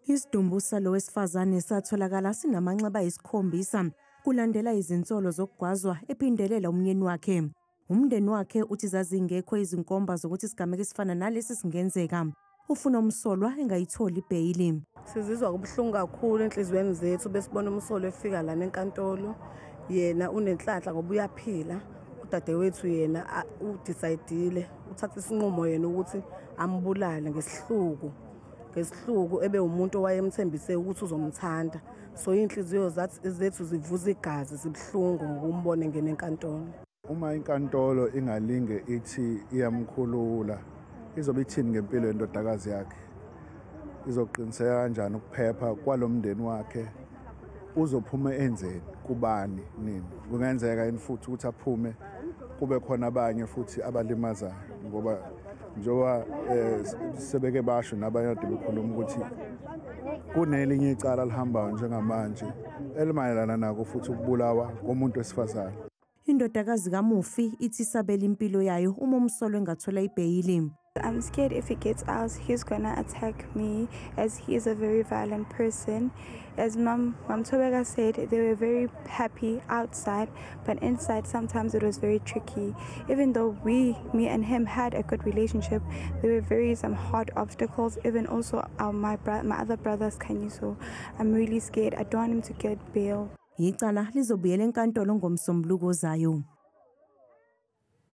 Isidumbu salo wesifazane satholakala sinamanxeba ayisikhombisa kulandela izinsolo zokugwazwa ephindelela umyeni wakhe. Umndeni wakhe uthi zazingekho izinkomba zokuthi isigameko esifana nalesi singenzeka. Ufuna umsolwa engayitholi ibheyili. Sizizwa kubuhlungu kakhulu enhliziyweni zethu besibona umsolwa efika lana enkantolo. Yena unenhlanhla ngoba uyaphila. Udadewethu yena u-decide-ile, uthatha isinqumo yena ukuthi ambulale ngesihluku. Ngesihluku ebe umuntu owayemthembise ukuthi uzomthanda. So inhliziyo zethu zivuza igazi, zibuhlungu ngokumbona engena enkantolo. Uma inkantolo ingalinge ithi iyamkhulula, izobe ithini ngempilo yendodakazi yakhe? Izoqiniseka kanjani ukuphepha kwalomndeni wakhe? Uzophuma enzeni? Kubani? Nini? Kungenzeka yini futhi ukuthi aphume kube khona abanye futhi abalimazayo, ngoba njengoba sebeke basho nabanye kade bekhuluma ukuthi kunelinye icala lihambayo njengamanje elimayelana nako futhi ukubulawa komuntu wesifazane. Indodakazi kamufi ithi isabela impilo yayo uma umsolwa engathola ibheyili. I'm scared if he gets out, he's gonna attack me, as he is a very violent person. As Mom Thobeka said, they were very happy outside, but inside sometimes it was very tricky. Even though me and him had a good relationship, there were very some hard obstacles, even also my other brothers, Kanyiso. I'm really scared. I don't want him to get bail. Icala lizobuyela enkantolo ngomsombuluko ozayo.